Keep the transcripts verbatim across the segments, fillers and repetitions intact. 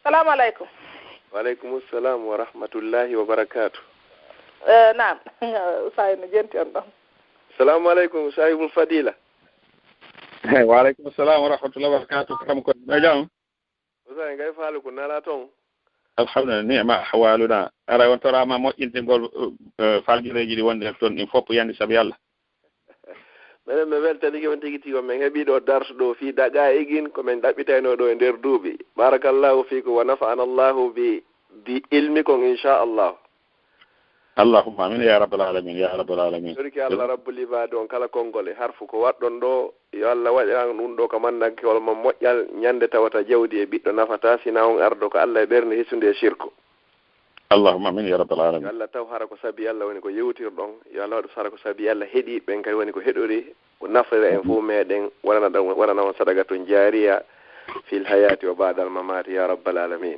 Salamu aleykum. Wa aleykum salam wa rahmatullahi wa barakatuh. Eh, naam. Usay no jenti on ɗon. Salamu aleykum, sahibul fadila. Wa aleykum salam wa rahmatullahi wa barakatuh. Karam ko no jam? Usay, ngay faalu ko nala ton? Alhamdulillah, ni'ma ahwaluna. Ara on torama moƴƴintingol, eh, faljireeji ɗi wonde ton ɗin fof yandi sabi Allah. Menen mi weltanike on tigi tigi, on men heɓi ɗo darsu ɗo fii daga egin ko men ɗaɓɓitayno ɗo e nder duuɓi. Barakallahu fiikum wa nafa'ana Allahu bi, bi ilmikum, insha Allah. Allahumma amin ya rabbal alamin, ya rabbal alamin. Torki Allah rabbul ibad on kala konngol e harfu ko waɗɗon ɗo, yo Allah waɗan ɗum ɗo ko mandankewol mon moƴƴal, ñande tawata jawdi e ɓiɗɗo nafata, sina on ardo ko Allah e ɓernde hisunde e shirku. Allahumma amin ya rabbal alamin. Yo Allah taw hara ko sabi Allah woni ko yewtirɗon, yo Allah waɗu hara ko sabi Allah heɗi ɓen kadi woni ko heɗori, ko nafrira en fof meɗen, waɗana ɗon, waɗana on sadaqatun jariya fil hayati wa ba'dal mamati ya rabbal alamin.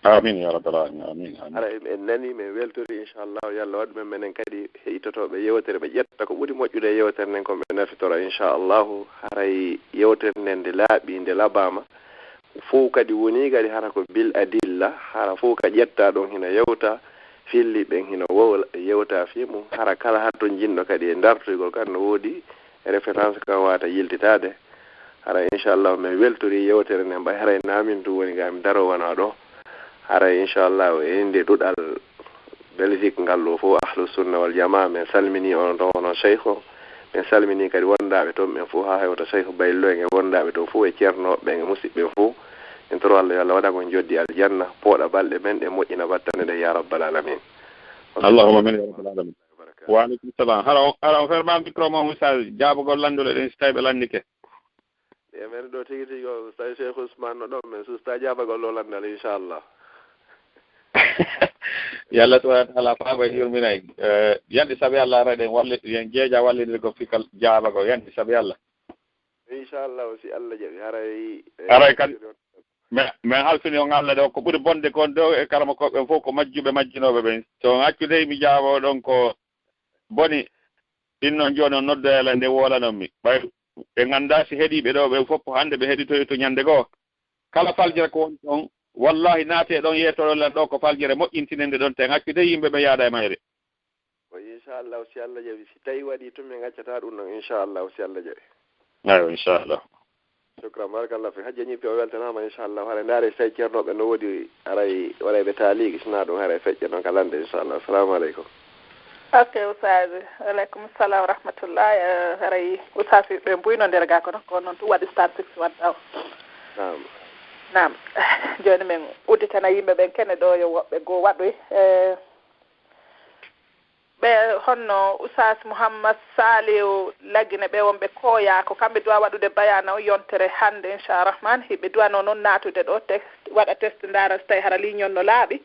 Amin ya rabbal alamin, amin, amin. Hara en, en nani, men weltori, inchallah, yo Allah waɗu men menen kadi heɗitotoɓe yewtere, ɓe ƴetta ko ɓuri moƴƴude e yewtere nden, ko ɓe nafitora, inchallahu. Haray yewtere nden nde laaɓi, nde laɓama, fof kadi woni kadi hara ko bil adilla, hara fof ka ƴetta ɗon hino yewta, filli ɓen hino wowla, yewta fii mum, hara kala hatto jinɗo kadi e dartoygol kadi no woodi référence kan wata yiltitade. Hara inchallah men weltori yewtere nden, ɓay haray namin ɗum woni ga mi daro wano ɗo. Haray inchallah e innde duɗal Belgique ngal ɗo fof, Ahlu Sunna wal Jamaa, men salmini on ɗon, onon Cheikh o. Men salmini kadi wondaaɓe toon ɓen fof, haa hewta Cheikh Baylo en e wondaaɓe toon fof e ceernooɓe ɓen e musidɓe ɓen fof. En toro Allah yo Allah waɗan on joddi aljanna, pooɗa balɗe men ɗe, moƴƴina battane ɗen, ya rabbal alamin. Allahumma amin ya rabbal alamin. Wa aleykum salam. Hara on, hara on ferma micro mo, Moussa, jaabagol lanndule ɗen, si tawi ɓe lanndike. E men ɗo tigi tigi o, so tawi Cheikh Ousmane no ɗon, men susta jaabagol ɗo lanndal, inchallah. Yo Allah subhanahu wa taala faabo en, yurmina en. Eh, yandi sabi Allah, ara eɗen walli-, yen jeeja wallidirgol fikal jaabagol, yandi sabi Allah. Inchallah, si Allah jaɓi, haray, eh, haray kan, men, men halfini on Allah ɗo, ko ɓuri bonde kon ɗo e karamokooɓe ɓen fof ko majjuɓe, majjinooɓe ɓen. So on accu dey mi jaabo ɗon ko boni, ɗin noon jooni on noddoyala nde wolanon mi. Ɓay ɓe nganndaa si heɗiiɓe ɗo ɓe fof hannde ɓe heɗitoyi to ñande goo. Kala faljere ko woni toon, wallahi naate ɗon yeetoro lan ɗo ko faljere moƴƴintinen nde ɗon, te accu dey yimɓe ɓe yaada e mayre. Ko inchallahu, si Allah jaɓi, si tawi waɗi tun, min accata ɗum ɗon, inchallahu, si Allah jaɓi. Eywa, inchallah. Shukran, barakallah fi. Hajja ñippi o weltanaama, inchallah. Haray ndaare si tawi ceernooɓe no woodi, haray waɗay ɓe taaliki, sina ɗum haray feƴƴa noon ka lande, inchallah. Assalamu aleykum. Ok, Oustaz. Aleykum salam wa rahmatullah. Eh, haray Oustaz ɓe mbuyno nder ga kono, ko noon tun waɗi star six wadda o. Naam. Naam. Jooni min udditana yimɓe ɓen kene ɗo yo woɓɓe goo waɗoy. Eh, ɓe honno Oustaz Mouhammad Saliou Lagine ɓe wonɓe Koya, ko kamɓe duwa waɗude bayana o yontere hannde, inchallah rahman. Hiɓe duwano noon naatude ɗo te-, waɗa test ndaara so tawi hara ligne on no laaɓi.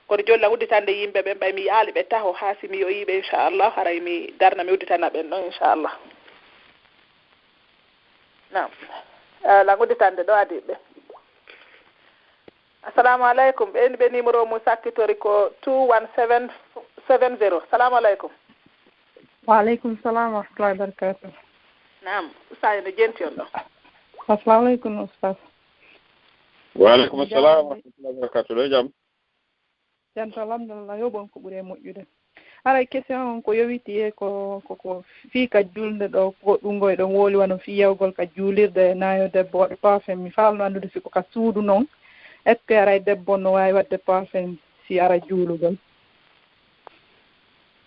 Kono jooni lan udditande yimɓe ɓen ɓay mi yi'aali ɓe taho haa si mi yo'ii ɓe inchallah haray mi darna mi udditana ɓen ɗon inchallah. Naam. Eh, lan udditande ɗo adi ɓe. Assalamu aleykum. Ɓe, ɓe numéro mum sakkitori ko two one seven seven zero. Salamu aleykum. Wa aleykum salam wa rahmatullahi wa barakatuh. Naam, Oustaz no jenti on ɗo. Assalamu aleykum, Oustaz. Wa aleykum salam wa rahmatullahi wa barakatuh. Ɗo jam? Jam to, alhamdulillah, yo bon ko ɓuri e moƴƴude. Haray question on ko yowiti e ko, ko, ko fii ka julde ɗo, ko ɗum ngoy ɗon wowli wano fii yawgol ka juulirde naayo debbo waɗu parfum. Mi faalno anndude si ko ka suudu non. Est-ce que haray debbo no waawi waɗde parfum si ara juulugol?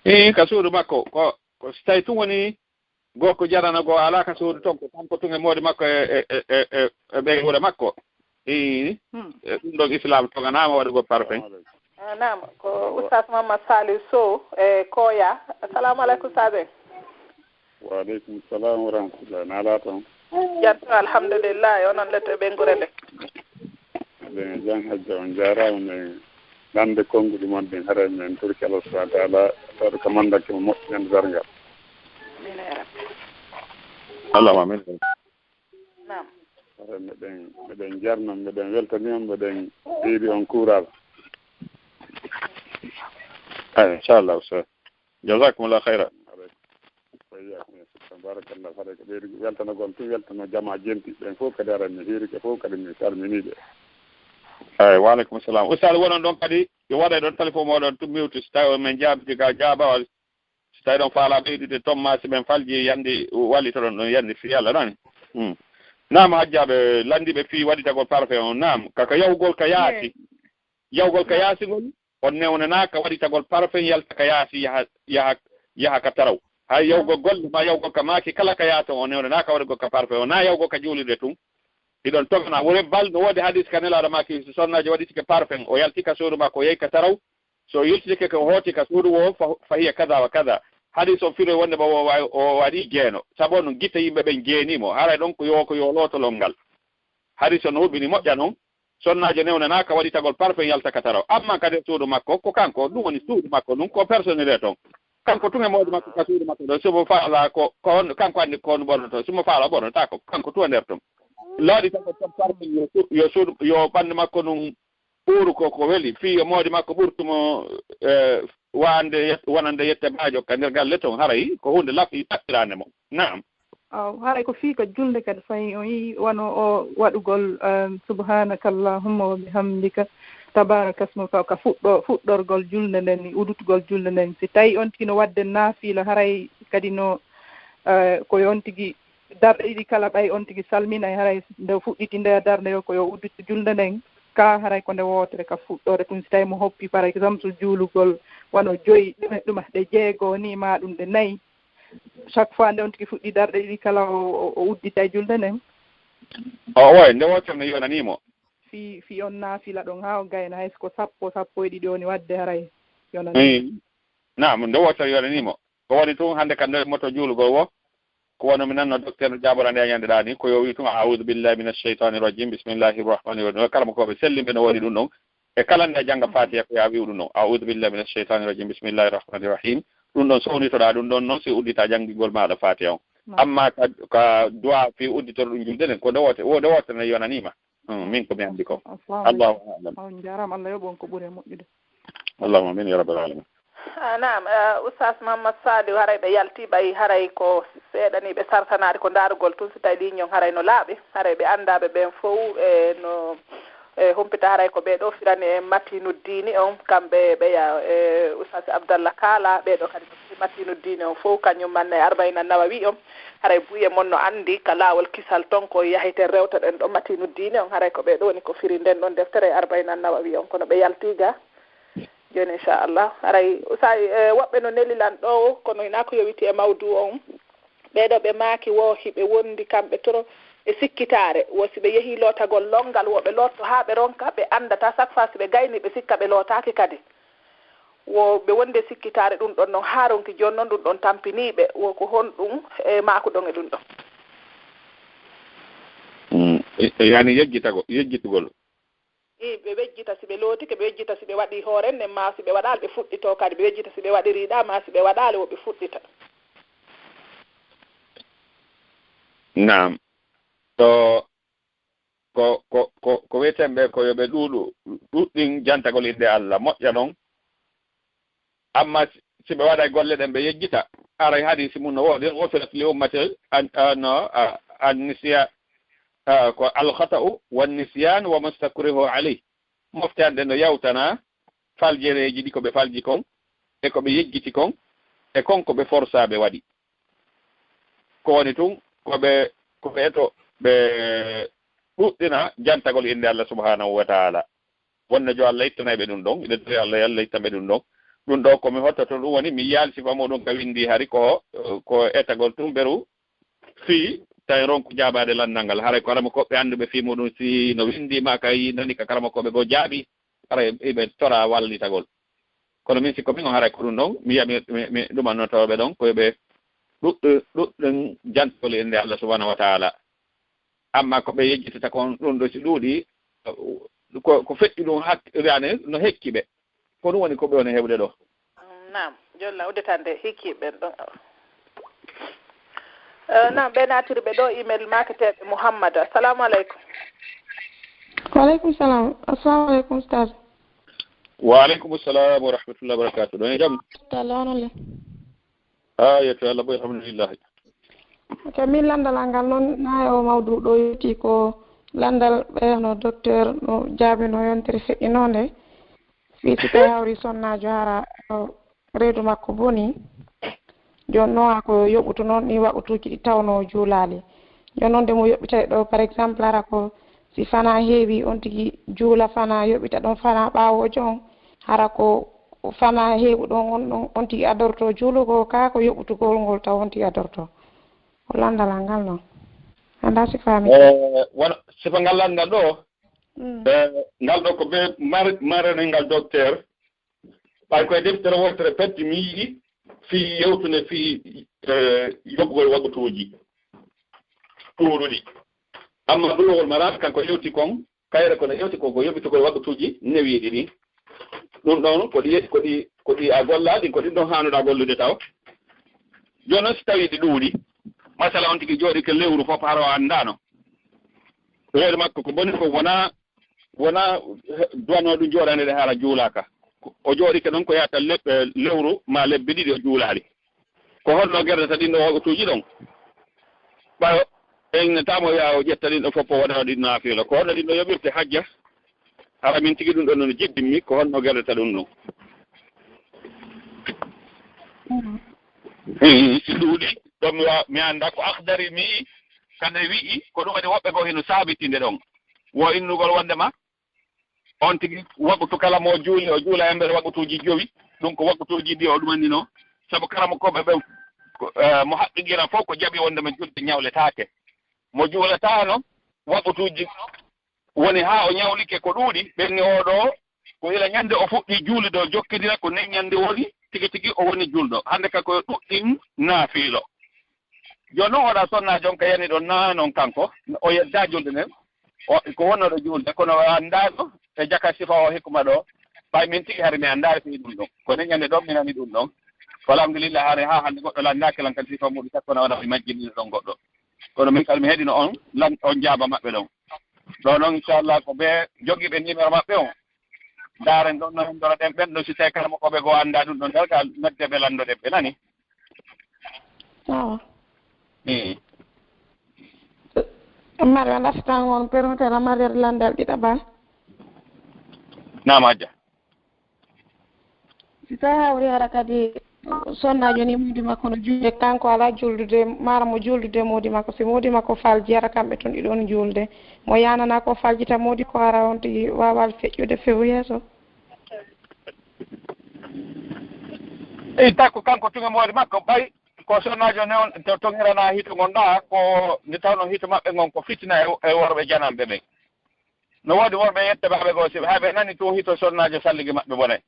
Ii, ka suudu makko, ko, ko si tawi tun woni gorko jarana goo alaa ka suudu ton, ko kanko tun e moodi makko e, e, e, e, e, e ɓeynguure makko. Ii, hmm. E ɗum ɗon Islam toganaama waɗugol parfum. Ah, naam, ko Oustaz Mamad Saliou Sow e Koya. Assalamu aleykum, Oustaz en. Wa aleykum salam wa rahmatullah. Naalaa toon? Jam to, alhamdulillah. E onon letto e ɓeynguure nde? Eɗen e jam, Hajja, on jaaraama. Men nande konnguɗi mon ɗin, haray men torki Allah subhanahu wa taala, tawde ko mandanke mo moƴƴinande darngal. Amin ya rabbi. Allahumma amin. Naam. Haray meɗen, meɗen jarna, meɗen weltani on, meɗen ɓeydi on kuural. Ay, inchallah, Oustaz. Jazakumullah khayran. Wa iyyakum. Barakallah. Haray ko ɓeydi weltanagol tun, weltano jamaa jenti ɓen fof kadi, haray mi hiirike fof kadi, mi salminiiɓe. Eyi, wa aleykum salam. Ustaad, wonon ɗon kadi, yo waɗe ɗon téléphone mooɗon tun mute, so tawi on men jaabiti ka jaabawal, so tawi ɗon faalaa ɓeydude ton ma, si ɓen falji yandi, wallitoɗon ɗon yandi fii Alla ɗon. Hmm. Naam, hajjaaɓe lanndiiɓe fii waɗitagol parfum on, naam, ka, ka yahugol ka yaasi. Yahugol ka yaasi ngol, on newnanaaka waɗitagol parfum yalta ka yaasi yaha, yaha, yaha ka taraw. Hay yahugol golle ma yahugol ka maaki kala ka yaasi on, on newnanaaka waɗugol ka parfum on, na yahugol ka juulirde tun. Hiɗon togana, wure bal no woodi hadis ka Nelaaɗo maaki, so sonnaajo waɗitike parfum, o yalti ka suudu makko, o yehi ka taraw, so yiltitike ko hooti ka suudu woo, fa, fa hiya kada wa kada. Hadis on firoy wonde mo o wa-, o waɗi jeeno. Sabu on gite yimɓe ɓen jeeni mo. Haray ɗon ko yo, ko yo lootolol ngal. Hadis on no huɓɓini moƴƴa non. Sonnaajo newnanaaka waɗitagol parfum yalta ka taraw. Amma ka nder suudu makko, ko kanko, ɗum woni suudu makko, ɗum ko personnel ton. Kanko tun e moodi makko ka suudu makko ɗon, si mo faala ko, ko on, kanko anndi ko on ɓornoto, si mo faala ɓornotaako, kanko tun e nder ton. Laaɗi tan ko ton parfum yo su-, yo suudu, yo ɓanndu makko ɗum ɓuru ko, ko weli, fii yo moodi makko ɓurtu mo, eh, waande yet-, wonande yette baajo ka nder galle ton, haray ko huunde laɓ-, laɓɓiraande mo. Naam. Aw, haray ko fii ka julde kadi, so tawi o yi'i wano o waɗugol, em, subhanaka allahumma wa bihamdika, tabaraka ismuka, ka fuɗɗo-, fuɗɗorgol julde nden ni, udutgol julde nden. Si tawi on tigi no waɗde naafila, haray kadi no, eh, ko yo on tigi darɗe ɗiɗi kala, ɓay on tigi salminay, haray nde o fuɗɗiti nde darnde yo, ko yo udditu julde nden, ka haray ko nde wootere ka fuɗɗoore tun. Si tawi mo hoppi, par exemple, juulugol wano joyi, ɗume, ɗume, ɗe jeego ni, ma ɗum ɗe nayi, chaque fois nde on tigi fuɗɗi darɗe ɗiɗi kala, o, o, o udditay julde nden. O, oy, nde wootere no yonanii mo. Fii, fii on naafila ɗon haa o gayna, hay so ko sappo, sappo e ɗiɗi woni waɗde, haray yonanii. Mm. Naam, nde wootere yonanii mo. Ko woni tun hannde ka nder moto juulugol wo, ko wano mi nanno docteur no jaaborande e ñande ɗaa ni, ko yo wi tun, "A'udhu billahi minash shaytanir rajim, bismillahir rahmanir rahim." Kala mo ko ɓe sellimɓe no waɗi ɗum ɗon. E kala nde a jannga Fatiha, ko yo a wi'u ɗum ɗon, "A'udhu billahi minash shaytanir rajim, bismillahir rahmanir rahim." Ɗum ɗon sownitoɗaa ɗum ɗon non, si uddita janngingol maaɗa Fatiha on. Naam. Amma ka, ka du'a fi udditoro ɗum julde nden, ko nde woote, wo nde wootere nde yonanii ma. Hmm, min ko mi anndi ko. Assalamu Allahu aleykum. A'lam. On njaaraama, Allah yoɓu on ko ɓuri e moƴƴude. Allahumma amin ya rabbal alamin. Ah, naam, eh, Oustaz Mahammad Saliou, haray ɓe yalti ɓay, haray ko seeɗa ni ɓe sartanaade ko ndaarugol tun, si tawi ligne on haray no laaɓi, haray ɓe anndaaɓe ɓen fow, e no, e humpita, haray ko ɓee ɗoo firani e Matinu Diini on, kamɓe ɓeya, e Oustaz Abdallah Kaala, ɓee ɗoo kadi ko firi Matinu Diini on fow, kañum manne e Arbaina Nawawi on, haray buye mon no anndi ka laawol kisal ton ko yahiten rewtoɗen ɗo Matinu Diini on, haray ko ɓee ɗoo woni ko firi nden ɗon deftere e Arbaina Nawawi on, kono ɓe yalti ga. Jooni, inchallah, haray Oustaz, eh, woɓɓe no neli lan ɗo, kono hinaa ko yowiti e mawdu on. Ɓee ɗoo ɓe maaki wo hiɓe wondi kamɓe toro e sikkitaare, wo si ɓe yehi lootagol lonngal, wo ɓe lootto haa ɓe ronka, ɓe anndata, chaque fois si ɓe gayni, ɓe sikka ɓe lootaaki kadi. Wo ɓe wondi e sikkitaare ɗum ɗon non, haa ronki jooni non ɗum ɗon tampinii ɓe, wo ko honɗum e maakuɗon e ɗum ɗon? Mm, e, e, yani yejjitagol, yejjitugol. I, ɓe wejjita si ɓe lootike, ɓe wejjita si ɓe waɗii hoore nden, maa si ɓe waɗaali, ɓe fuɗɗitoo kadi, ɓe wejjita si ɓe waɗirii ɗaa, maa si ɓe waɗaali, wo ɓe fuɗɗita. Naam. To ko, ko, ko, ko wiyeten ɓe ko yo ɓe ɗuuɗu, ɗuɗɗin jantagol innde Allah, moƴƴa non. Amma si, si ɓe waɗay golle ɗen, ɓe yejjita, aray hadiisi mun no woodi, "Ghufirat li ummati an, an, a, an nisya-, a, ko al khata'u wan nisyan wa mastakrihu alayh." Mofte an ɗen no yawtana faljereeji ɗi ko ɓe falji kon, e ko ɓe yejjiti kon, e kon ko ɓe forsaa ɓe waɗi. Ko woni tun, ko ɓe, ko ɓe eto ɓe ɗuɗɗina jantagol innde Allah subhanahu wa ta'ala. Wonno jo Allah ittanay ɓe ɗum ɗon, ɓe tori Allah, yo Allah ittan ɓe ɗum ɗon. Ɗum ɗo ko mi hottoto ɗum woni, mi yaali sifa muɗum ka windi hari ko, ko etagol tun beru fii tawi ronku jaabaade lanndal ngal. Haray ko haramokooɓe annduɓe fii muɗum, si no windi ma ka yi nani ka karamokooɓe goo jaabi, haray iɓe tora wallitagol. Kono min sikko min on haray ko ɗum ɗon, mi yiya mi, mi, mi ɗumannotooɓe ɗon, ko ɓe ɗuɗɗu-, ɗuɗɗun jantagol innde Allah subhanahu wa ta'ala. Amma ko ɓe yejjitata kon ɗum ɗo si ɗuuɗi, ko, ko feƴƴi ɗum hak-, yani no hekki ɓe. Ko ɗum woni ko ɓe woni heɓude ɗo. Naam, jolla udditande hikki ɓen ɗon. Eh, naam, ɓe naatiri ɓe ɗo email maaketeeɓe Muhammad. Assalamu aleykum. Wa aleykum salam. Assalamu aleykum, Ustaz. Wa aleykum salam wa rahmatullahi wa barakatuh. Ɗon e jam? Talla, on le? Ah, yetto Allah boy, alhamdulillahi. Ka min lanndal an ngal noon, na e o mawdu ɗo yewti ko Lanndal ɓeerno docteur no jaabino yontere feƴƴinoonde, fii si tawi hawri sonnaajo hara, o, reedu makko boni, jooni noon haa ko yoɓutu noon ɗi waɓutuuji ɗi tawnoo juulaali. Jooni noon nde mo yoɓitay ɗo, par exemple, hara ko si fanaa heewi, on tigi juula fanaa, yoɓita ɗon fanaa ɓaawo o jon, hara ko fanaa heewu ɗon on, on, on tigi adorto juulugol, kaa ko yoɓutugol ngol taw on tigi adorto. Ko lanndal am ngal noon. Anndaa si faami. Eh, wano, sifa ngal lanndal ɗo, Mm. eh, ngal ɗo ko ɓe mar-, maranel ngal docteur. Ɓay koye deftere wootere pette mi yi'i fii yewtunde fii, eh, yoɓugol wagutuuji ɗuuɗuɗi. Amma ɗuɗugol maraaka kanko yewti kon, kayre kono yewti ko, ko yoɓitugol wagutuuji newiiɗi ɗin. Ɗum ɗon ko ɗi, ko ɗi, ko ɗi a gollaa ɗin, ko ɗin ɗon haanuɗaa gollude taw. Jooni noon si tawii ɗi ɗuuɗi, masala on tigi jooɗike lewru fof hara o anndaano. Reedu makko ko boni ko wonaa, wonaa duwanoo ɗum jooɗaande ɗe hara juulaaka. O jooɗike noon ko yaata leb-, eh, lewru maa lebbi ɗiɗi o juulaali. Ko honno gerdata ɗin ɗo wagutuuji ɗon? Ɓayo en tamo yaa o ƴetta ɗin ɗo fof o waɗa ɗin naafila. Ko honno ɗin ɗo yoɓirte hajja? Hara min tigi ɗum ɗon no jibbinmi, ko honno gerdata ɗum ɗon? Mm. Eh, si ɗuuɗi, ɗon mi wa-, mi annda ko Akhdari mi kane wi'i, ko ɗum waɗi woɓɓe goo hino saabitinde ɗon. Wo innugol wonde ma, on tigi wagutu kala mo juuli, o juula e nder wagutuuji jowi, ɗum ko wagutuuji ɗi o ɗumannino. Sabu karamokooɓe ɓen, ko, eh, mo haqqingira fof ko jaɓi wonde mo julde ñawletaake. Mo juulataano, wagutuuji woni haa o ñawlike ko ɗuuɗi, ɓenni oo ɗoo, ko ila ñande o fuɗɗi juulude o jokkindira, ko nden ñande woni tigi tigi o woni julɗo. Hannde ka ko ɗuɗɗin naafiilo. Jooni noon oɗa sonna jon ka yani ɗon naa noon kanko, o yedda julde nden. O, ko wonnoɗo juulde, kono o anndaano e jaka sifa o hikma ɗo. Ɓay min tigi hari mi anndaari fii ɗum ɗon. Ko nden ñande ɗon mi nani ɗum ɗon. Alhamdulillah, hari haa hannde goɗɗo lanndaaki lan kan sifa muɗum, sakko na wona mi majjinino ɗon goɗɗo. Kono min kala mi heɗino on, lan, on jaaba maɓɓe ɗon. Ɗo noon, inchallah, ko ɓe jogiiɓe numéro maɓɓe on. Ndaaren ɗon no henndoroɗen ɓen ɗo, si tawi kala mo ko ɓe goo annda ɗum ɗon, ngal ka nodde ɓe lanndoɗen ɓe, nani? Awa. Mm. Mari, a laftan on permettre a mari lanndal ɗiɗaɓal. Naam, Hajja. Si tawi hawri hara kadi sonnaajo ni moodi makko no juulde, kanko alaa juuldude, mara mo juuldude moodi makko. Si moodi makko falji, hara kamɓe tun ɗiɗon juulde. Mo yaanana ko faljita moodi ko hara on tigi waawal feƴƴude few yeeso. Eyi, takko kanko tun e moodi makko, ɓay ko sonnaajo ne on to toŋirana hito ngon ɗaa, ko nde tawno hito maɓɓe ngon ko fitina e, e worɓe jananɓe ɓen. No woodi worɓe yetteɓaaɓe goo, si ɓe, haa ɓe nani tun hito sonnaajo salligi maɓɓe bonay.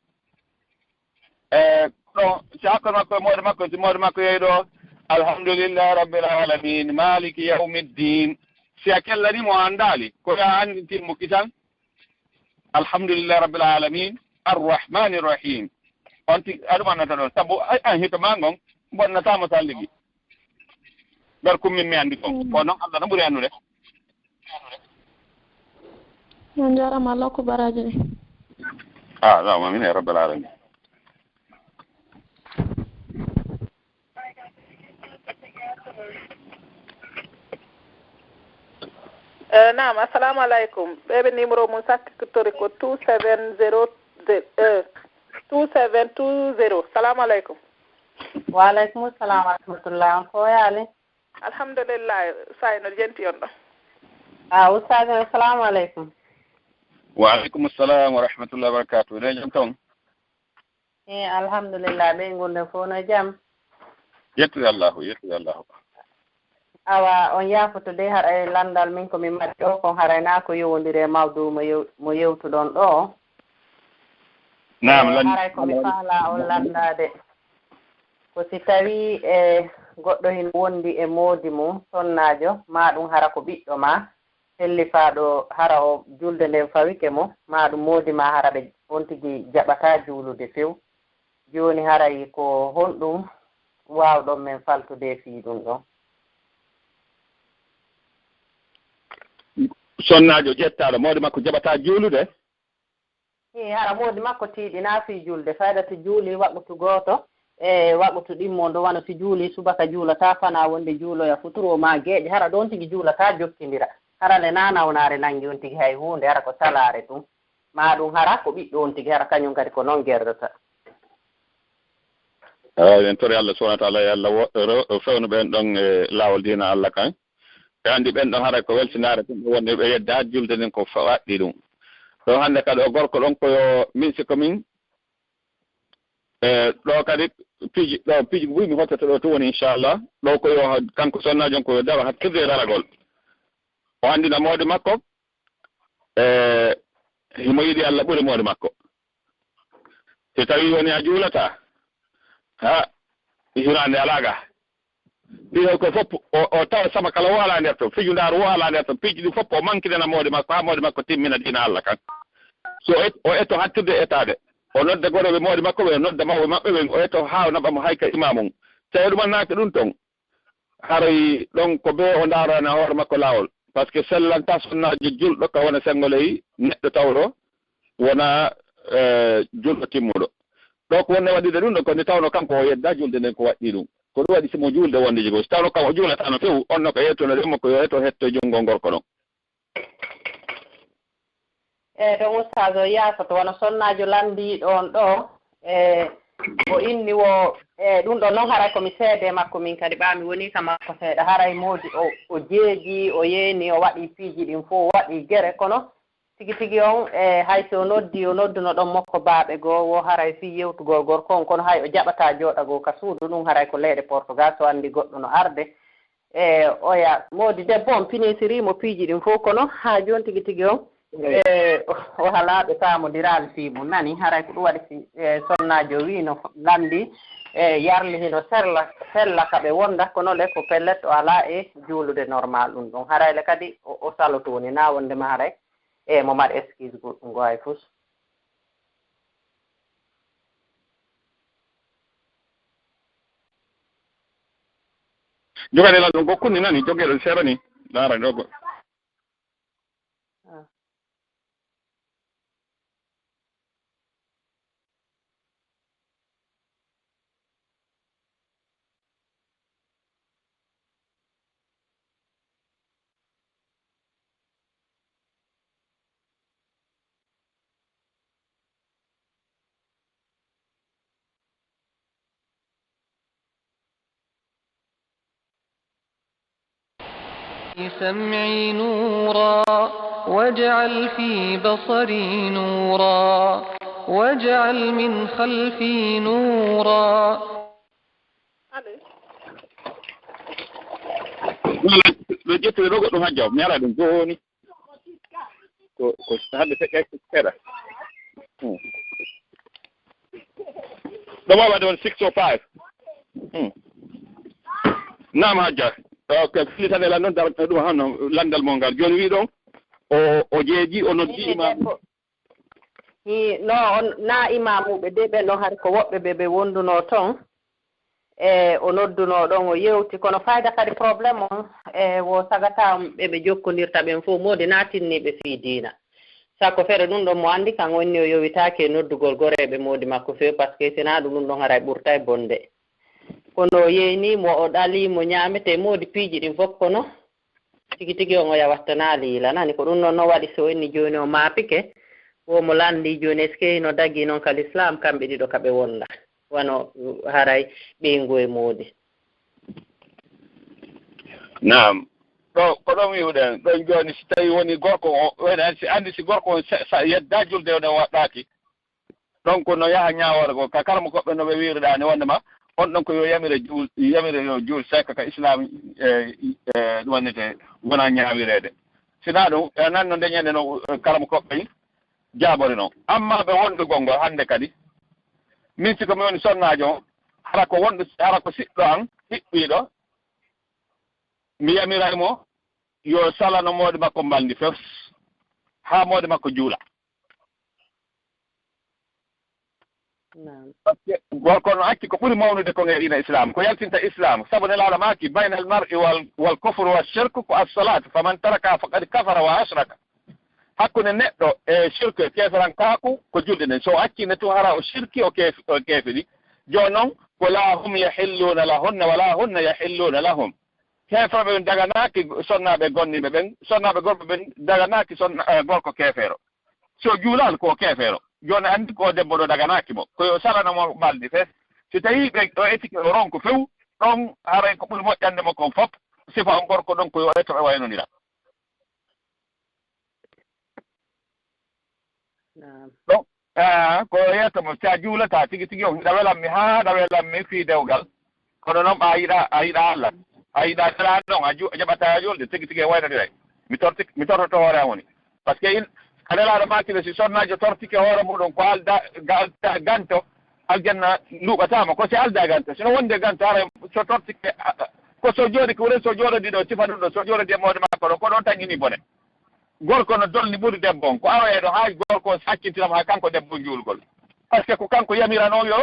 E, ɗon, si hakkon makko e moodi makko, si moodi makko yehi ɗo, "Alhamdulillahi Rabbil Alamin, Maliki Yawmiddin." Si a kellani mo, a anndaali, ko yo a anndintin mo kisan, "Alhamdulillahi Rabbil Alamin, Arrahmanir Rahim." On tigi, a ɗum annata ɗon. Sabu, ay, an hito maa ngon, bonnata mo salligi. Nder kummin mi anndi kon. Ko noon Allah no ɓuri annude. On njaaraama, Allah okku baraaji ɗi. Ah, Allahumma amin ya rabbal alamin. Eh, naam, assalamu alaikum. Ɓe ɓe numéro mum sakkitorii ko two seven zero, eh, two seven two zero. Salamu alaikum. Wa alaikum salam wa rahmatullah. On ko yaali? Alhamdulillah, Sayno jenti on ɗo. Ah, Ustaz, assalamu alaikum. Wa alaikum salam wa rahmatullahi wa barakatuh. Ne jam ton? Eh, alhamdulillah, ɓe ngonɗen fof no jam. Yettude Allahu, yettude Allahu. Awa, on yaafoto de, haray lanndal min ko mi mari ɗo kon, haray naa ko yowondiri e mawdu mo yew-, mo yewtuɗon ɗo. Naam, eh, lanndal. Haray ko mi faalaa on lanndaade. Ko si tawii, eh, goɗɗo hino wondi e moodi mum, sonnaajo, maa ɗum hara ko ɓiɗɗo maa, fellifaaɗo, hara o julde nden fawike mo, maa ɗum moodi maa hara ɓe on tigi jaɓataa juulude few. Jooni haray ko honɗum waawɗon men faltude fii ɗum ɗon? Sonnaajo ƴettaaɗo, moodi makko jaɓataa juulude? Ii, hara moodi makko tiiɗinaa fii julde, fayda si juulii waqutu gooto, e waqutu ɗimmo ndu, wano si juulii subaka juulataa, fanaa wonde juuloya futuro maa geeƴe, hara ɗon tigi juulataa jokkindira. Hara le na nawnaare nanngi on tigi hay huunde, hara ko salaare tun. Maa ɗun hara ko ɓiɗɗo on tigi, hara kañun kadi ko non gerdata. Eey, en tori Allah subhanahu wa taala, yo Allah wo-, ro-, fewnu ɓen ɗon e laawol diina Allah kan. Ɓe anndi ɓen ɗon haray ko weltinaare tun, ɓe woni ɓe yedda julde nden ko fa-, waɗɗi ɗum. Ɗo hannde kadi o gorko ɗon ko yo min si ko min, e, ɗo kadi piiji, ɗo piiji buy mi hottata ɗo tun woni inchallah. Ɗo ko yo kanko sonnaajo on ko yo daro hattirde e daragol. O anndina moodi makko, e, himo yiɗi Allah ɓuri moodi makko. Si tawii woni a juulataa, ha, hiraande alaa ga. Ɗiɗo ko fof, o, o tawa sama kala o alaa nder ton, fijundaaru o alaa nder ton, piiji ɗi fof o mankinana moodi makko, haa moodi makko timmina diina Allah kan. So o et-, o eto hattirde e etaade, o nodda gorooɓe moodi makko ɓe, o nodda mawɓe maɓɓe ɓe, o eto haa o naɓa mo hay ka imaamu. Tawi ɗumannaaki ɗum ton, haray ɗon ko bee o ndaarana hoore makko laawol. Parce que sellantaa sonnaajo julɗo ka wona senngo ley neɗɗo tawɗo wona, eh, julɗo timmuɗo. Ɗo ko wonde waɗude ɗum ɗo, ko nde tawno kanko o yedda julde nden ko waɗɗii ɗum. Ko ɗum waɗi si mo juulde wonde jigo. Si tawno kanko o juulataano few, on no ko yettuno ɗum mo ko yo eto hetto junngo gorko ɗon. E ɗon ustaas o yaasoto wano sonnaajo lanndiiɗo on ɗo, e o inni wo, e ɗum ɗo non haray ko mi seede makko min kadi ɓaa mi woni ka makko seeɗa. Haray moodi o, o jeeji, o yeeni, o waɗi piiji ɗin fof, o waɗi gere, kono tigi tigi on, e hay si o noddi, o nodduno ɗon mokko baaɓe goo, wo haray fii yewtugol gorko on, kono hay o jaɓataa jooɗagol ka suudu, ɗum haray ko leyɗe Portugal, so anndi goɗɗo no arde. E oya moodi debbo on pinesiri mo piiji ɗin fof, kono haa jooni tigi tigi on, e o halaaɓe faamodiraali fii mum. Nani, haray ko ɗum waɗi si, e, sonnaajo wii no lanndi, e, yarli hino serla, sella ka ɓe wonda, kono le ko pellet o alaa e juulude normal ɗum ɗon. Haray le kadi o, o saloto woni na wonde ma haray, e, mo mari excuse goɗɗum go hay fus. Jogani lan ɗum ko kunni nani, jogee ɗon seeɗa ni, laara ɗo go. Ah. سمعي نورا، واجعل في بصري نورا، واجعل من خلفي نورا. Ɗo ƴettude ɗo goɗɗum hajja, mi ara ɗum jooni. Ko, ko hannde feƴƴa seeɗa. Hmm. Ɗo wawa ɗon six oh five. Hmm. Naam hajja. Ok, fillitane lan noon dar-, ɗum hano lanndal mo ngal. Jooni wi ɗon, o, o jeeji, o noddi imam. Hi, no, on, na imamuɓe de ɓe no hari ko woɓɓe ɓe ɓe wonduno ton. E, o noddunoo ɗon, o yewti, kono fayda kadi problème on, e, wo sagata ɓe ɓe jokkondirta ɓen fof, moodi na tinniiɓe fii diina. Sakko fere ɗum ɗon mo anndi kan onni o yowitaaki e noddugol goreeɓe moodi makko few, parce que si na ɗum ɗum ɗon haray ɓurtay bonde. Kono o yeynii mo, o ɗalii mo ñaametee moodi piiji ɗin fof, kono tigi tigi on oya wattanaali yila nani. Ko ɗum ɗon no waɗi so inni jooni o maapike, wo mo lanndii jooni est-ce que hino dagii non ka l'islam kamɓe ɗiɗo ka ɓe wonda. Wano, uh, haray ɓeyngu e moodi. Naam. Ɗo, ko ɗon wi'uɗen, ɗon jooni si tawi woni gorko o, woni si anndi si gorko on sa, sa yedda julde on waɗɗaaki. Donc no yaha ñaawoore goo, ka karamokoɓe no ɓe wi'irɗaa ni wonde ma, on ɗon ko yo yamire juul, yamire yo juul, c'est que ka islam, e, e, ɗum wonnete wona ñaawireede. Si na ɗum, e nan no ndeñande no, e, karamokoɓe jaabori non. Amma ɓe wondugol ngol hannde kadi, min si ko mi woni sonnaajo on, hara ko wonɗo, hara ko siɗɗo an, hiɓɓiiɗo, mi yamiray mo, yo salano moodi makko mbalndi fes, haa moodi makko juula. Naam. Parce que gorko no acci ko ɓuri mawnude kon e diina Islam, ko yaltinta Islam. Sabu Nelaaɗo maaki, "Bayna al mar'i wal, wal kufri wa shirk ko as-salaat, faman taraka faqad kafara wa ashraka." Hakkunde neɗɗo e shirk, keeferankaaku, ko julde nden. So o acci nde tun, hara o shirki, o keef-, o keefiri. Jooni non, ko la hum yahilluuna lahunna, wa la hunna yahilluuna lahum. Heefeeɓe ɓen daganaaki sonnaaɓe gonniiɓe ɓen, sonnaaɓe gorko ɓen daganaaki sonna, eh, gorko keefeero. Si o juulaali ko o keefeero, jooni anndi ko o debbo ɗo daganaaki mo. Ko yo salano mo mbaldi fes. Si tawii ɓe o etike o ronko few, ɗon haray ko ɓuri moƴƴande mo kon fof, sifa on gorko ɗon ko yo eto ɓe waynondira. Naam. Ɗon, ah, ko yeeso mo, si a juulataa tigi tigi on, hiɗa welammi haa ɗa welammi fii dewgal. Kono noon a yiɗaa, a yiɗaa Allah. A yiɗaa dara ɗon, a ju-, a jaɓataa a juulde, tigi tigi e waynondiray. Mi torti, mi tortoto hoore am woni. Parce que in, ka Nelaaɗo maaki le, si sonnaajo tortike hoore muɗum, ko alda, ga-, alda ganto, aljanna luuɓataa mo. Ko si alda ganto, sino wonde ganto, hara so tortike, a, a, ko so jooɗi, ko wure so jooɗodi ɗo, sifa ɗum ɗo, so jooɗodi e moode makko ɗo, ko ɗon taŋŋini bone. Gorko no dolni ɓuri debbo on. Ko aroyee ɗo haa gorko on saccintinamo haa kanko debbo on juulgol. Parce que ko kanko yamiranoo yo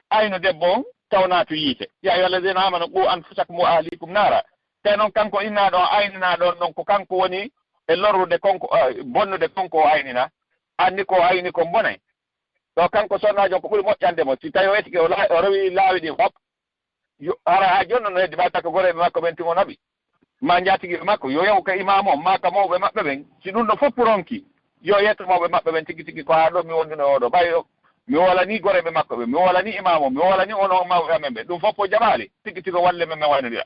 aynu debbo on taw naatu yiite. يا أيها الذين آمنوا قوا أنفسكم وأهليكم نارا. Te noon kanko innaaɗo on, ayninaaɗo on ɗon, ko kanko woni e lorrude kon ko, eh, bonnude kon ko o aynina. Anni ko o ayni kon bonay. Ɗo kanko sonnaajo on ko ɓuri moƴƴande mo, si tawi o etike o la-, o rewi laawi ɗin fof, yo, hara haa jooni no heddi maa takko goreeɓe makko ɓen tun o naɓi, maa njaatigiiɓe makko, yo yahu ka imaamu on, maa ka mawɓe maɓɓe ɓen. Si ɗum ɗo fof ronki, yo yetto mawɓe maɓɓe ɓen tigi tigi ko haa ɗo mi wonduno oo ɗo. Ɓay o, mi wolanii goreeɓe makko ɓen, mi wolanii imaamu on, mi wolanii onon mawɓe amen ɓen. Ɗum fof o jaɓaali, tigi tigi o walle men, men waynondira.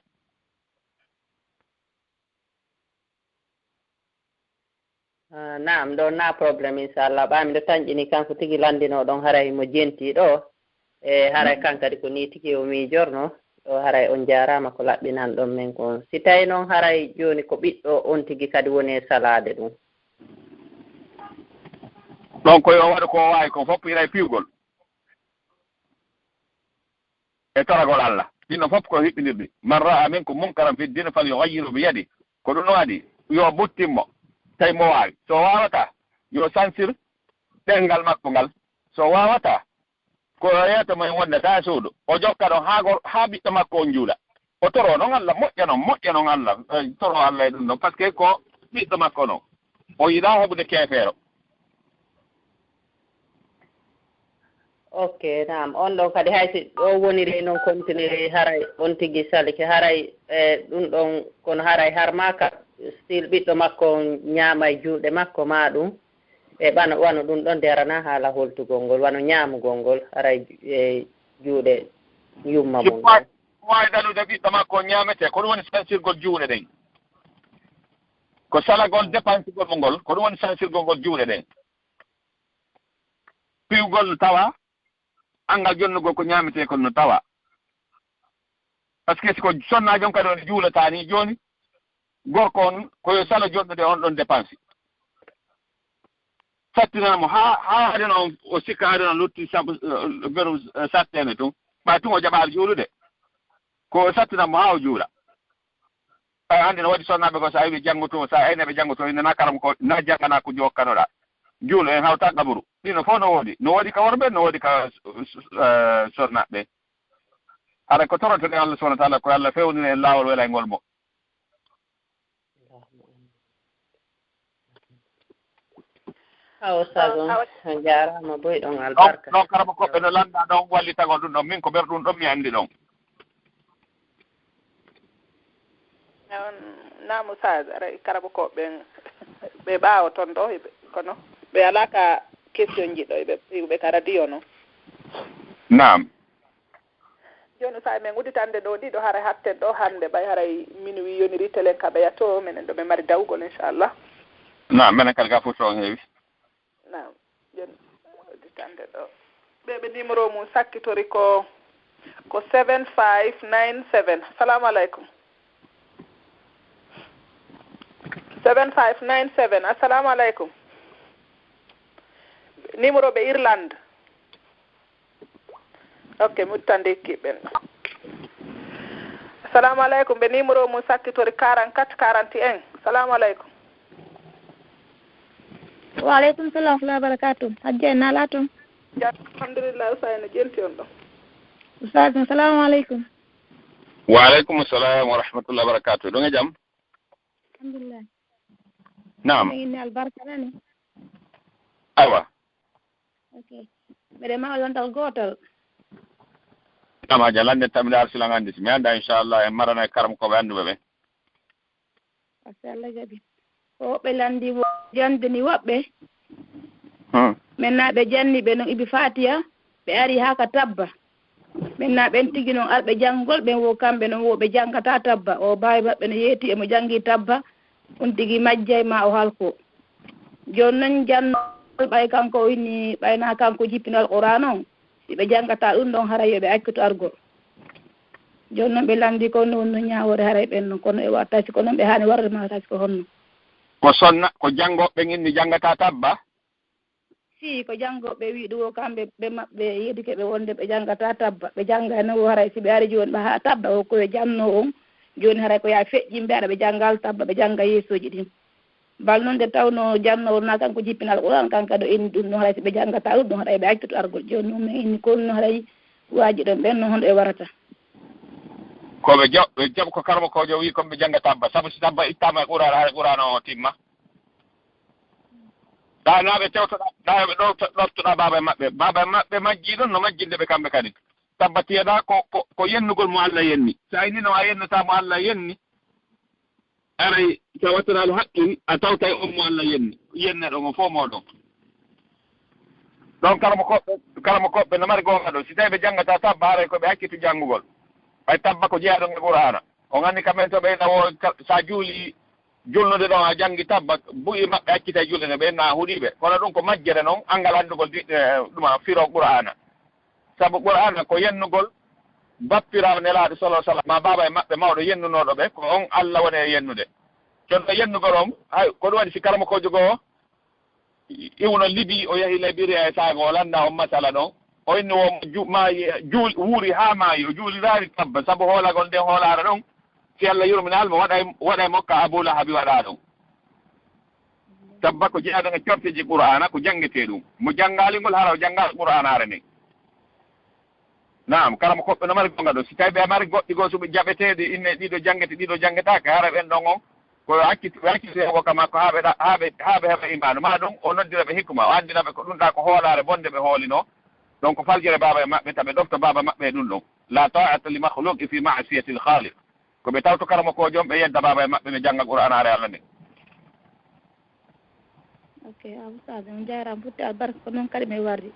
Ah, naam, ɗo na problème, inchallah. Ɓaa miɗo tanƴini kanko tigi lanndinoo ɗon, haray mo jentii ɗo. E haray kan kadi ko nii tigi o miijornoo. Ɗo haray on njaaraama ko laɓɓinan ɗon men kon. Si tawi noon haray jooni ko ɓiɗɗo on tigi kadi woni e salaade ɗum. Ɗon ko yo waɗu ko o waawi ko fof, hiray piwgol e toragol Allah. Ɗin ɗon fof ko hiɓɓinirɗi. من رأى منكم منكرا في الدين فليغيره بيده. Ko ɗum no waɗi, yo buttin mo, tawi mo waawi. So waawataa, yo sansir ɗemngal makko ngal. So waawataa, ko yeeso mo en wonde taa suudu. O jokka ɗon haa gor-, haa ɓiɗɗo makko on juula. O toroo noon Allah, moƴƴa noon, moƴƴa noon Allah, eh, toroo Allah e ɗum ɗon, parce que ko ɓiɗɗo makko noon. O yiɗaa heɓude keefeero. Ok, naam. On ɗon kadi hay si ɗo woniri noon continue, haray on tigi salike, haray, eh, ɗum ɗon, kono haray har maaka, still ɓiɗɗo makko on ñaama e juuɗe makko maa ɗum, e ɓano, wano ɗum ɗon darana haala holtugol ngol, wano ñaamugol ngol, haray, eh, juuɗe yumma mum ɗon. Waawi ɗanude ɓiɗɗo makko on ñaametee, ko ɗum woni sansirgol juuɗe ɗen. Ko salagol dépensegol mo ngol, ko ɗum woni sansirgol ngol juuɗe ɗen. Piwgol no tawa, anngal jonnugol ko ñaametee kon no tawa. Parce que si ko sonnaajo on kadi on juulataa ni jooni, gorko on ko yo salo jonnude on ɗon dépense. Sattinana mo haa, haa aduna on, o sikka aduna on lutti sabu, eh, beru, eh, satteende tun. Ɓay tun o jaɓaali juulude. Ko o sattina mo haa o juula. Ɓay hannde no waɗi sonnaaɓe ko, so a wi'i janngo tun, so a aynaɓe janngo tun, ina na karam ko, na janngana ko jokkanoɗaa. Juulu en hawta qaburu. Ɗino fof no woodi. No woodi ka worɓe, no woodi ka, eh, sonnaaɓe. Hara ko torotoɗen Allah subhanahu wa ta'ala, ko Allah fewnina en laawol welayngol mo. Awo sago, a jaaraama boy ɗon albarka. Ɗon karama ko ɓe no lannda ɗon wallitagol ɗum ɗon, min ko ɓer ɗum ɗon mi anndi ɗon. Naamu saga aray karama ko ɓen ɓe ɓaawo ton ɗo kono ɓe alaa ka question ji ɗo ɓe ɓe ka radio no. Naam. Jooni, so a men udditande ɗo ɗiɗo, haray hatten ɗo hannde, ɓay haray minuit yoniri, telen ka ɓeya to, menen ɗo ɓe mari dawgol, inchallah. Naam, menen kadi ka fof on heewi. Naam, jooni udditande ɗo. Ɓe ɓe numéro mum sakkitori ko, ko seven five nine seven. Salamu aleykum. Seven five nine seven. Assalamu aleykum. Numéro ɓe Irlande. Ok, mi udditande kiɓɓen. Assalamu aleykum, ɓe numéro mum sakkitori quarante-quatre quarante et un. Salamu aleykum. Wa aleykum salam wa rahmatullahi wa barakatuh. Hajja en nala toon. Alhamdulillah, Usayna jenti on ɗo. Ustaz, assalamu aleykum. Wa aleykum salam wa rahmatullahi wa barakatuh. Ɗum e jam? Alhamdulillah. Naam. Inni albarka nani. Awa. Ok. Mbeɗe mawa yontal gootal. Naam, Hajja, lande tammi ɗa arsilan anndi. Si mi annda, inchallah, en marana e karam ko ɓe annduɓe ɓe. Parce que Allah jaɓi. Ko woɓɓe lanndi wo jannde ni woɓɓe. Hmm. Maintenant ɓe janni ɓe no ibi Fatiha, ɓe ari haa ka tabba. Maintenant ɓen tigi non arɓe janngol, ɓen wo kamɓe non wo ɓe janngata tabba. O baawi maɓɓe no yeeti e mo janngi tabba, on tigi majjay ma o halko. Jooni non janno ɓay kanko o inni, ɓay na kanko jippino Alquraan on. Si ɓe janngata ɗum ɗon, haray yo ɓe accu to argol. Jooni non ɓe lanndi ko non no ñaawoore haray ɓen non, kono e watta si ko non ɓe haani warde ma si ko honno. Ko sonna, ko janngooɓe ɓen inni janngata tabba? Si, ko janngooɓe ɓe wi'i ɗum o kamɓe ɓe maɓɓe yeddike ɓe wonde ɓe janngata tabba. Ɓe janngay non wo haray si ɓe ari jooni ɓe haa tabba o ko yo janno on. Jooni haray ko yaa feƴƴimɓe aɗa ɓe janngal tabba, ɓe jannga yeesooji ɗin. Bal non nde tawno janno on na kanko jippina Alquraan, kanka ɗo inni ɗum no haray si ɓe janngata ɗum no haray ɓe accuto argol. Jooni non min inni ko no haray waaji ɗon ɓen no honɗo ɓe warata. Ko ɓe jaɓ-, ɓe jaɓ ko karamokoojo wi'i kon ɓe jannga tabba. Sabu si tabba ittaama e Qur'aana, haray Qur'aana o timma. Ɗa na ɓe tewtoɗa, ɗa ɓe ɗofto-, ɗoftoɗa baaba e maɓɓe. Baaba e maɓɓe majji ɗon no majjinde ɓe kamɓe kadi. Tabba tiyaɗa ko, ko, ko yennugol mo Allah yenni. Sa inni no a yennata mo Allah yenni, aray, sa wattanaali haqqil, a tawtay on mo Allah yenni, yenneɗo mo fof mooɗon. Ɗon kala mo koɓɓe, kala mo koɓɓe no mari goonga ɗon. Si tawi ɓe janngata tabba, haray ko ɓe accitu janngugol. Ɓay tabba ko jeyaɗon e Qur'aana. On anndi kamɓe to ɓe na wo, ka-, sa juuli julnude ɗon, a janngi tabba, buy maɓɓe accitay julde nde, ɓe na huɗiiɓe. Kono ɗum ko majjere non, anngal anndugol di-, eh, ɗuma firo Qur'aana. Sabu Qur'aana ko yennugol bappiraawo Nelaaɗo, sallallahu alaihi wasallam, ma baaba e maɓɓe mawɗo yennunooɗo ɓe, ko on Allah woni e yennude. Jooni ɗo yennugol on, hay ko ɗum waɗi si karamokoojo goo iwno Libi, o yahi Liberia e saago, o lannda on masala ɗon. O inni wo ju-, maayi, juul-, wuuri haa maayi, o juuliraali tabba, sabu hoolagol nden hoolaare ɗon, si Allah yurminaali mo, waɗay, waɗay mo ka Abu Lahabi waɗaa ɗon. Tabba ko jeyaɗon e corteeji Qur'aana, ko janngetee ɗum. Mo janngaali ngol, hara o janngaali Qur'aanaare nden. Naam, kala mo koɓɓe no mari goonga ɗo. Si tawi ɓe mari goɗɗi goo suɓe jaɓeteeɗi, inne ɗiɗo janngete, ɗiɗo janngetaake, hara ɓen ɗon on, ko accit-, ɓe accitee wokka makko haa ɓe ɗa-, haa ɓe, haa ɓe heɓa imaanu. Maa ɗum, o noddira ɓe hikma, o anndina ɓe ko ɗum ɗa ko hoolaare bonde ɓe hoolino. Donc, faljere baaba e maɓɓe, taɓe ɗofta baaba maɓɓe e ɗum ɗon. La ta'ata li makhluqin fi ma'siyatil khaliq. Ko ɓe tawto karamokoojo on, ɓe yedda baaba e maɓɓe, ɓe jannga Qur'aanaare Allah nden. Ok, a ustaz, on jaaraama futti albarka, ko noon kadi mi wardi.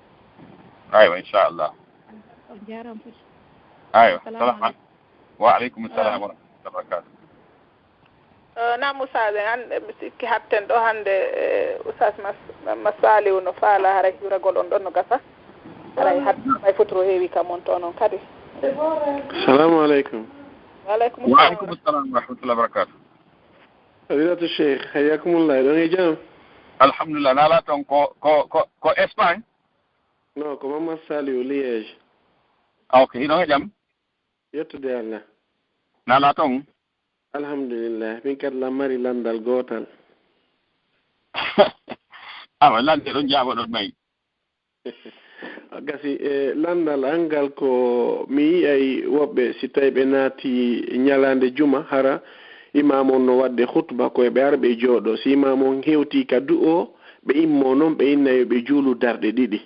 Aywa, inchallah. On jaaraama futti. Aywa, assalamu aleykum. Wa aleykum salam wa rahmatullahi wa barakatuh. Eh, naam, ustaz, en hannde mi sikki hatten ɗo hannde, eh, ustaz Mas-, Mas Saliou no faala haray hiwragol on ɗon no gasa. Haray hatta may fotoro heewi kam on to non kadi. Assalamu aleykum. Wa aleykum salam. Wa aleykum salam wa rahmatullahi wa barakatuh. Fadilatu Cheikh, hayyakumullah, hiɗon e jam? Alhamdulillah, nala ton ko, ko, ko, ko Espagne? Non, ko Mamad Saliou, Liège. Ah, ok, hiɗon e jam? Yettude Allah. Nala ton? Alhamdulillah, min kadi lan mari lanndal gootal. Awa, lannde ɗon jaaboɗon may. Gasi, e, lanndal an ngal ko mi yi'ay woɓɓe, si tawi ɓe naati ñalaande juma, hara imaamu on no waɗde khutba, ko e ɓe ara ɓe jooɗo. Si imaamu on hewtii ka du'o, ɓe immoo non, ɓe inna yo ɓe juulu darɗe ɗiɗi.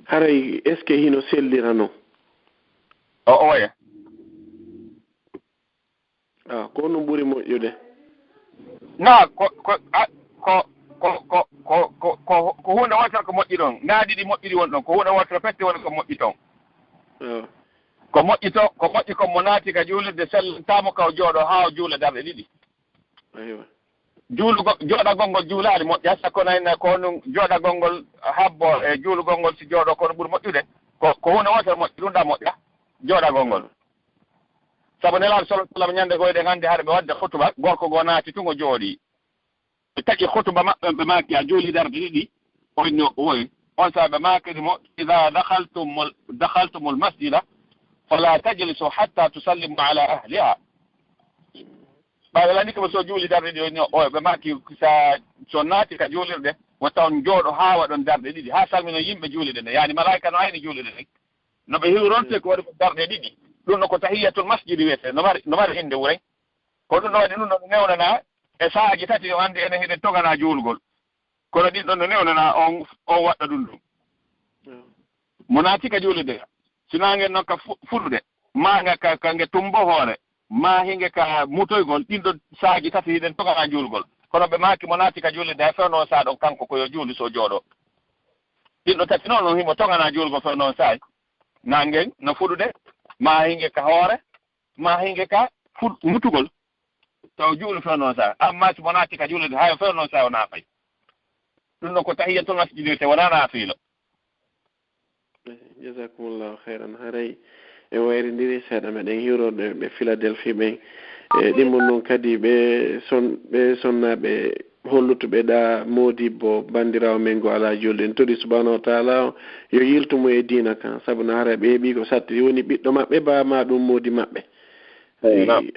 Haray, est-ce que hino sellira non? O, oya. Ah, ko honɗum ɓuri moƴƴude? Na, ko, ko, a, ko, ko, ko, ko, ko, ko, ko huunde wootere ko moƴƴi ɗon. Na ɗiɗi moƴƴiri won ɗon. Ko huunde wootere pette woni ko moƴƴi ton. Ah. Ko moƴƴi to, ko moƴƴi kon mo naati ka juulirde sellantaa mo ka o jooɗo haa o juula darɗe ɗiɗi. Aywa. Juulugo-, jooɗagol ngol juulaali moƴƴa, sakko na ina ko honɗum jooɗagol ngol habbo e juulugol ngol si jooɗo kono ɓuri moƴƴude. Ko, ko huunde wootere moƴƴi, ɗum ɗa moƴƴa, jooɗagol ngol. Sabu Nelaaɗo sallallahu alaihi wasallam ñande goo eɗen anndi hara ɓe waɗde khutuba, gorko goo naati tun o jooɗii. Ɓe taƴi khutuba maɓɓe, ɓe maaki a juuli darɗe ɗiɗi, o inni o woyi. On saabe ɓe maakiri mo, "Idha dakhaltumul, dakhaltumul masjida, fala tajlisu hatta tusallimu ala ahliha." Ɓaawo lanndike mo so juuli darɗe ɗiɗi, o inni o, ɓe maaki sa, so naati ka juulirde, wota on jooɗo haa waɗon darɗe ɗiɗi, haa salmino yimɓe juulirde nde. Yaani malaa'ika no ayni juulirde nde. No ɓe hiwronte ko waɗi ko darɗe ɗiɗi. Ɗum no ko tahiyatul masjidi wiyetee, no mari, no mari innde wuren. Ko ɗum no waɗi ɗum no newnanaa e saaji tati, o anndi enen hiɗen toganaa juulgol. Kono ɗin ɗon no newnanaa on, on waɗɗa ɗum ɗum. Mo naati ka juulirde, si naange non ka fu-, fuɗude, maa nga ka, ka nge tumbo hoore, maa hinge ka mutoygol. Ɗin ɗo saaji tati hiɗen togana juulgol. Kono ɓe maaki mo naati ka juulirde, hay fewno saa ɗon kanko ko yo juulu so jooɗo. Ɗin ɗo tati noon, on himo togana juulgol fewno saay. Nangen no fuɗude, maa hinge ka hoore, maa hinge ka fuɗ-, mutugol. Taw juulu fewno saay. Amma si mo naati ka juulirde, hayo fewno saay o naafay. Ɗum ɗon ko tahiyatul masjid wiyete, wonaa naafiilo. Jazakumullahu khairan. Haray en wayrindiri seeɗa, meɗen hiwrode ɓe Philadelphie ɓen. E ɗimmo noon kadi ɓe son-, ɓe sonnaaɓe hollutuɓe ɗa moodibbo banndiraawo men ngo alaa juulde. En tori subhanahu wa taala o yo yiltu mo e diina kan, sabu no haray ɓe heɓi ko satti, woni ɓiɗɗo maɓɓe, baa ma ɗum moodi maɓɓe.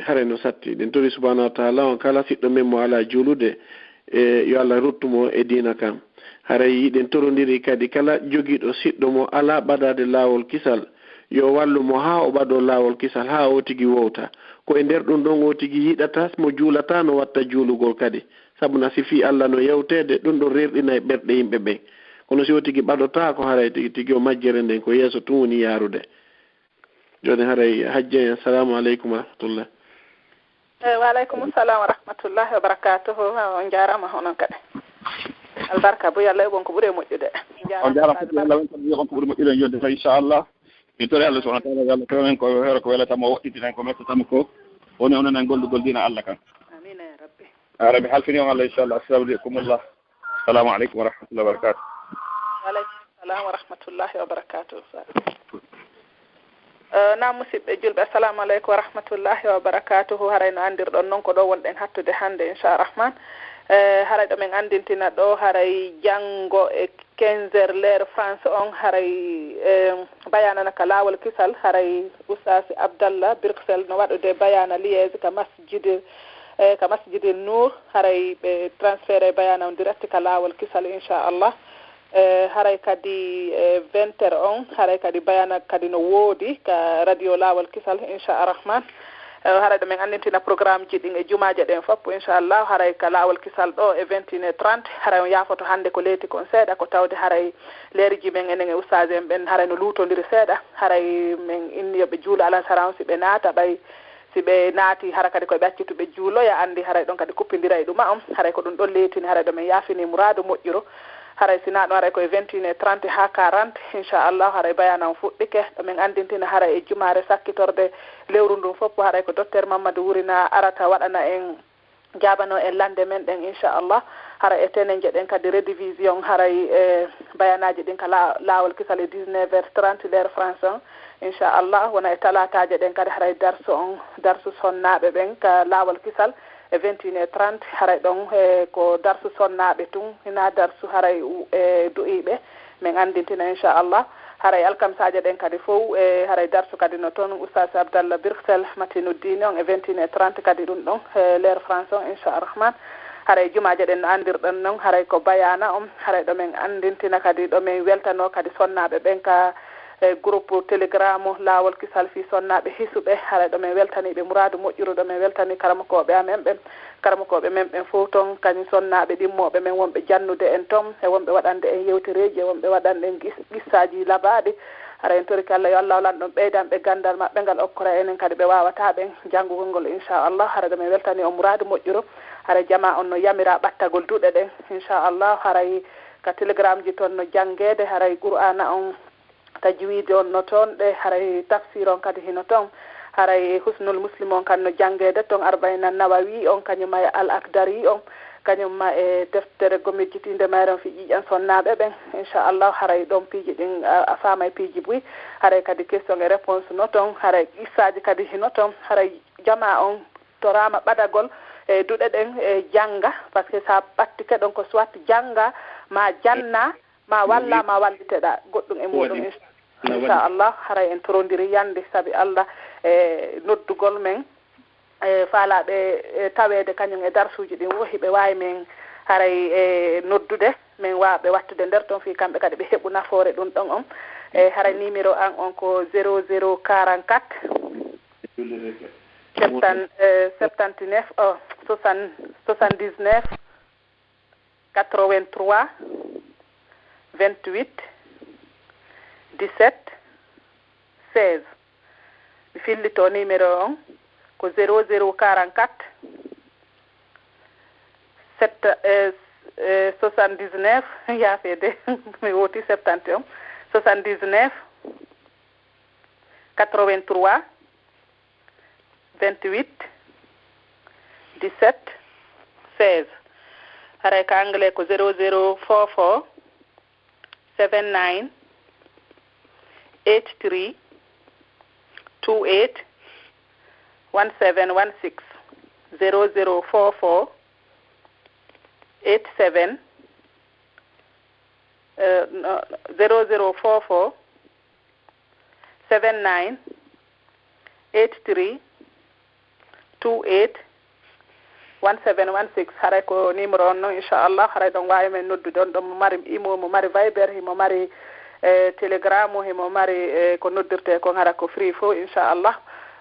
Haray no satti. Ɗen tori subhanahu wa taala on kala siɗɗo men mo alaa juulude, e yo Allah ruttu mo e diina kan. Haray hiɗen torondiri kadi kala jogiiɗo siɗɗo mo alaa ɓadaade laawol kisal, yo wallu mo haa o ɓadoo laawol kisal, haa o tigi wowta. Ko e nder ɗum ɗon o tigi yiɗata mo juulata no watta juulugol kadi. Sabu na si fii Allah no yewteede, ɗum ɗon rerɗinay ɓerɗe yimɓe ɓen. Kono si o tigi ɓadotaako, haray tigi tigi o majjere nden ko yeeso tun woni yaarude. Jooni haray Hajja en, assalamu aleykum wa rahmatullah. Eyi, wa aleykum salam wa rahmatullahi wa barakatuhu. On njaaraama onon kadi. Albarka bo, yo Allah yoɓ on ko ɓuri e moƴƴude. On njaaraama fof, yo Allah weltan, yoɓ on ko ɓuri moƴƴude en jonde, inchallah. Min tori Allah subhanahu wa taala, yo Allah fewn en ko heero ko welata mo, o woɗɗitina en ko mettata mo ko. Woni onon en gollugol diina Allah kan. Amiin ya rabbi. Ara mi halfini on Allah inchallah. Assalamu aleykum Allah. Assalamu aleykum wa rahmatullahi wa barakatuh. Wa aleykum salam wa rahmatullahi wa barakatuh. Eh, naam, musidɓe julɓe, assalamu aleykum wa rahmatullahi wa barakatuhu. Haray no anndirɗon noon, ko ɗo wonɗen hattude hannde, inchallah rahman. Eh, haray ɗo men anndintina ɗo, haray janngo e quinze heures, l'heure France on, haray, eh, bayaana na ka laawol kisal, haray Oustaz Abdallah Birksel no waɗude bayaana Liège ka masjidi, eh, ka masjidi Nour, haray ɓe transféré bayaana on direct ka laawol kisal, inchallah. Eh, haray kadi, eh, vingt heures on, haray kadi bayaana kadi no woodi ka radio Laawol Kisal, inchallah rahman. Eh, haray ɗo men anndintina programme ji ɗin e jumaaje ɗen fof, inchallah. Haray ka Laawol Kisal ɗo e vingt et une heures trente, haray on yaafoto hannde ko leeti kon seeɗa, ko tawde haray leeriji men enen e ustaas en ɓen haray no luutondiri seeɗa. Haray men inni yo ɓe juulo alansara on, si ɓe naata, ɓay si ɓe naati, hara kadi ko ɓe accitu ɓe juuloya, anndi haray ɗon kadi kuppindira e ɗuma on. Haray ko ɗum ɗon leetini, haray ɗo men yaafini muraadu moƴƴuru. Haray si naa ɗum, haray ko e vingt et une heures trente haa quarante, inchallah, haray bayaana on fuɗɗike. Ɗo men anndintina haray e jumaare sakkitorde lewru ndun fof, haray ko Docteur Mamadou Wurina arata waɗana en, jaabanoo en lannde men ɗen, inchallah. Haray e tenenje ɗen kadi, rediffusion, haray e bayaanaaji ɗin ka la-, Laawol Kisal e dix-neuf heures trente, l'heure France on, inchallah. Wona e talaataaje ɗen kadi, haray darsu on, darsu sonnaaɓe ɓen ka Laawol Kisal e vingt et une heures trente, haray ɗon, e ko darsu sonnaaɓe tun, hinaa darsu haray u-, e du'iiɓe. Men anndintina, inchallah. Haray alkamsaaje ɗen kadi fow, e haray darsu kadi no toon, Oustaz Abdallah Birksel, Matinuddiini on e vingt et une heures trente kadi ɗum ɗon, e l'heure France on, inchallah rahman. Haray jumaaje ɗen no anndirɗon non, haray ko bayaana on, haray ɗo men anndintina kadi, ɗo men weltanoo kadi sonnaaɓe ɓen ka, e groupe Telegram Laawol Kisal fii sonnaaɓe hisuɓe, haray ɗo men weltanii ɓe muraadu moƴƴuru, ɗo men weltanii karamokooɓe amen ɓen. Karamokooɓe men ɓen fow ton, kañum sonnaaɓe ɗimmooɓe men, wonɓe jannude en ton, e wonɓe waɗande en yewtereeji, e wonɓe waɗande en qis-, qissaaji labaaɗi. Hara en torike Allah, yo Allah lanɗo on ɓeydan ɓe ganndal maɓɓe ngal, okkora enen kadi ɓe waawataa ɓen janngugol ngol, inchallah. Hara ɗo men weltanii on muraadu moƴƴuru. Hara jamaa on no yamiraa ɓattagol duɗe ɗen, inchallah. Haray ka Telegram ji ton no janngeede, haray Qur'aana on, Tajwiid on no toon, ɗe haray tafsir on kadi hino toon, haray Husnul Muslim on kan no janngeede toon, Arbaina Nawawi on, kañum ma e Al Akdari on, kañum ma e deftere gomijjitiinde mayre on fii ƴiiƴan sonnaaɓe ɓen. Inchallah, haray ɗon piiji ɗin a, a faamay piiji buy. Haray kadi question e réponse no toon, haray qissaaji kadi hino toon, haray jamaa on toraama ɓadagol e duɗe ɗen e jannga, parce que sa ɓattike ɗon ko soit jannga, ma janna, ma walla, ma walliteɗa goɗɗum e muɗum, inchallah. Haray en torondiri yande sabi Allah e noddugol men, e faalaɓe, e taweede kañum e darsuuji ɗin, wo hiɓe waawi men haray e noddude, men waawa ɓe wattude nder ton fii kamɓe kadi ɓe heɓu nafoore ɗum ɗon on. E haray numéro an on ko zéro zéro quarante-quatre, septan-, e, septantinef, o, soixante, soixante-dix-neuf, quatre-vingt-trois, vingt-huit, dix-sept, seize. Mi fillito numéro on, ko zéro zéro quarante-quatre, sept, euh, euh, soixante-dix-neuf, yaafeede, mi wooti septante on, soixante-dix-neuf, quatre-vingt-trois, vingt-huit, dix-sept, seize. Haray ka anglais ko zéro zéro four four seven nine eight three two eight one seven one six. Zéro zéro four four eight seven, euh, non, zéro zéro four four seven nine eight three two eight one seven one six. Haray ko numéro on non, inchallah. Haray ɗon waawi men noddude on ɗon, mo mari imo, mo mari viber, himo mari, eh, telegram, himo mari, eh, ko noddirte kon, hara ko free fof, inchallah.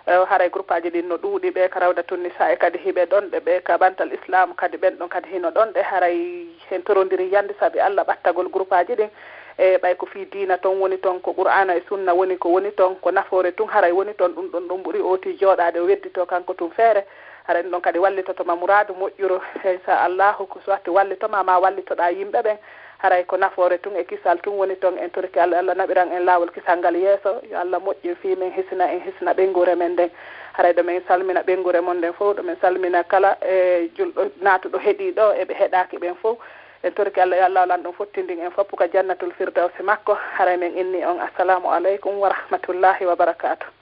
Eh, haray groupe aji ɗin no ɗuuɗi, ɓe ka Rawdatun Nisa e kadi hiɓe ɗon, ɗe ɓe ka Bantal Islam kadi ɓen ɗon kadi hino ɗon, ɗe haray hen torondiri yande sabi Allah ɓattagol groupe aji ɗin. E ɓay ko fii diina ton woni ton, ko Qur'aana e Sunna woni ko woni ton, ko nafoore tun haray woni ton, ɗun ɗon ɗon ɓuri ooti jooɗaade o wedditoo kanko tun feere. Haray ɗun ɗon kadi wallitoto ma muraadu moƴƴuru, inchallahu, ko soit wallito ma, ma wallitoɗaa yimɓe ɓen. Haray ko nafoore tun e kisal tun woni ton. En torike Allah, Allah naɓiran en laawol kisal ngal yeeso. Yo Allah moƴƴin fii men, hisina en, hisina ɓeynguure men nden. Haray ɗo men salmina ɓeynguure mon nden fof, ɗo men salmina kala e julɗo naatuɗo heɗii ɗo e ɓe heɗaaki ɓen fof. En torike Allah, yo Allah walan ɗum fottindin en fof ka Jannatul Firdawsi makko. Haray men inni on, Assalamu aleykum wa rahmatullahi wa barakaatuh.